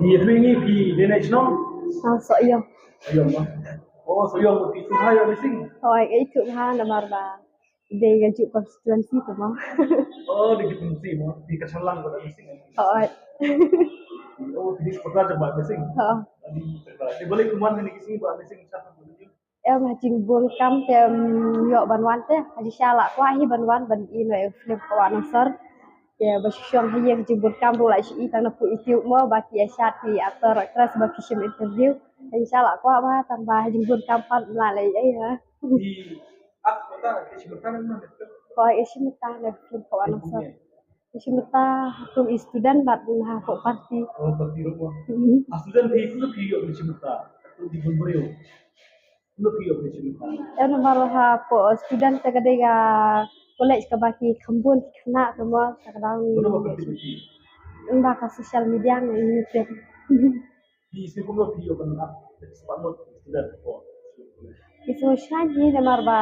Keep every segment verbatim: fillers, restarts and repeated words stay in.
Ïa phi ngi phi dei na shnong? Ah, Sohiong. Sohiong ma. Oh, Sohiong phi tu ha ïa missing. Oh, ai tu ha namar ba dei ka juk constituency tu ma. Oh, dei ka constituency ma. Di ka chalang ko da missing. Oh, ai. Oh, phi di sekolah je ba missing. Oh. Di sekolah. Di boleh kuman ni kisi ba missing siapa tu. Em ha jingbun kam te em ïoh ban wan te ha jingshisha la kwah hi ban wan ban i noh ïa u film Kawah Nongsan. Te ba shu shong ha ïing ha jingbun kam ruh la shu i tang na pu YouTube mo ba ki ïa shad ki actor actress ba ki shim interview. Ha jingshisha la kwah ba tang ba ha jingbun kam pat la lei ei ha. Di ak mata ki shim mata na film. Ko ïa shim mata na film Kawah Nongsan. Ki shim mata ha kum i student bad ha ko party. Oh, party ruh mo. Ha student hi ku ki ïoh ki shim mata. Ku di bun briew. Kumno phi ïoh phi shim mynta? Ïa namar ha pdeng student te ka dei ka college kaba ki kham bun ki khynnah te mo, te ka dang. Kumno ba phi tip ïa phi? Ba ka social media nga ïohi te. Phi isn't kumno phi ïoh ban ap spah mut student ko? Ki sngewsih hi namar ba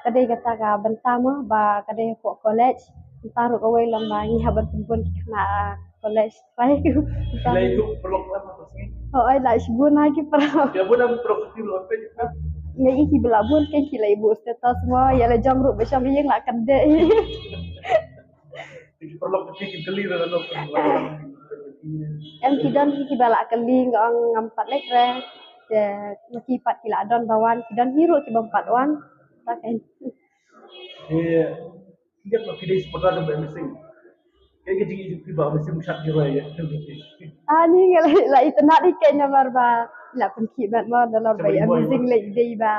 ka dei kata ka bynta mo ba ka dei hapoh college. Mynta ruh kawei lem ba ngi hap ban pynbun ki khynnah college. Pai ku. Lai tu perlok lah apa sini? Oh, ai lah shibun lagi perlok. Dia pun dah perlok kecil lah apa ni? Ngi ki bela bun kan ki lai bu status mo, ïa la jong ruh ba shong ïing lah kende. Ki perlok kecil ki keli dah lalu. Em ki don ki ba la keli ngam pat lek re. Te ki pat ki la don ba wan, ki don hi ruh ki bym pat wan. Ta kan. Ki Ïa phi dei supporter jong Bah Amazing. Kaei ka jingïeit jong phi Bah Amazing shat ki roi ïa. Ani nga la la itynnad ïa kaei namar ba la pynkhih met mo da lor Bah Amazing la dei ba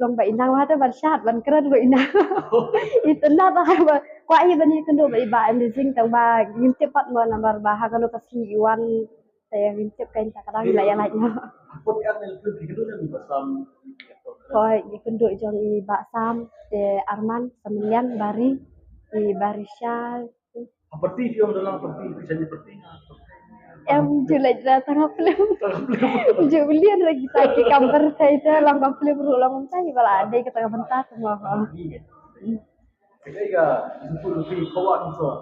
long ba i nang ha te ban shat ban kren ruh i nang. Itynnad ba kwah ïa ban ïakynduh bad i Bah Amazing tang ba ngim tip pat mo namar ba ha kano ka sngi i wan Te ngin tip kein ta ka dang la ïa lait noh. Hapdeng ar ne lynti ki kynduh ne ba Sam. Hooid, ki kynduh jong i Bah Sam, te Arman, Samilian, Bari, i Barisha. Hapdeng ti ong dalam peti, bisa di peti. Em ju leit da tang film. Ju lian lagi ta ki kam pyrthei te long ka film ruh long ta i ba la dei ka ta ka bynta te mo. Kaei ka jingput jong phi Kawah Nongsan?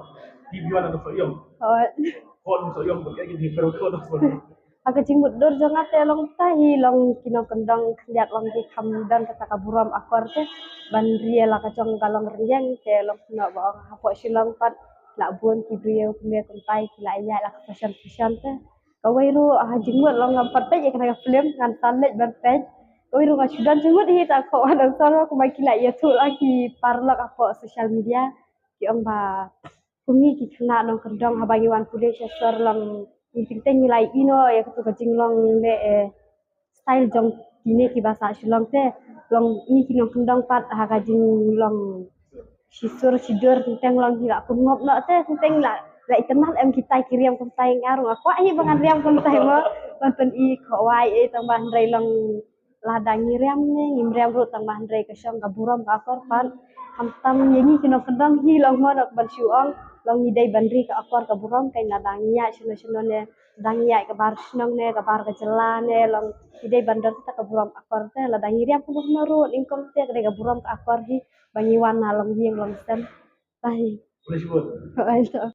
Phi wan na Sohiong. Kawah. Kawah Nongsan Sohiong, kaei ka jingput Kawah Nongsan Sohiong? Ha ka jingmutdur jong nga te long ta hi long ki nongkyndong khyndiat long ki kham don kata ka burom akor te ban ri ïa la ka jong ka longrynïeng te long kumno ba ong hapoh Shillong pat la bun ki briew kmie kynthei ki la ïaid la ka fashion fashion te. Kawei ruh ha jingmut long ngam pat peit ïa kane ka film ngan sa leit ban peit. Kawei ruh nga shu don jingmut hi ta ko wan ong sor kumba ki la ïathuh la ki paralok hapoh social media. Ki ong ba kum ngi ki khynnah nongkyndong haba ngi wan pule sha sor long ngi teng teng ngi la ïohi noh ïa katu ka jinglong leh style jong kine kiba sah Shillong te long ngi ki nongkyndong pat ha ka jinglong shisur shidur teng teng long hi la pynngop noh te teng teng la la itynnad em kitai ki riam kumtai nga ruh nga kwah hi ba ngan riam kumtai mo ban pyni khawai eh tang ba hynrei long lada ngi riam ne ngim riam ruh tang ba hynrei ka shong ka burom ka akor pat khamtam ïa ngi ki nongkyndong hi long mo ban shu ong long ngi dei ban ri ka akor ka burom kein lada ngi ïaid shano shano ne da ngi ïaid ka bar shnong ne ka bar ka jylla ne long ngi dei ban don kata ka burom akor te lada ngi riam kumno kumno ruh nyngkong te ka dei ka burom ka akor hi ba ngi wan na long ïing long sem. Bye. Boleh sebut? Boleh.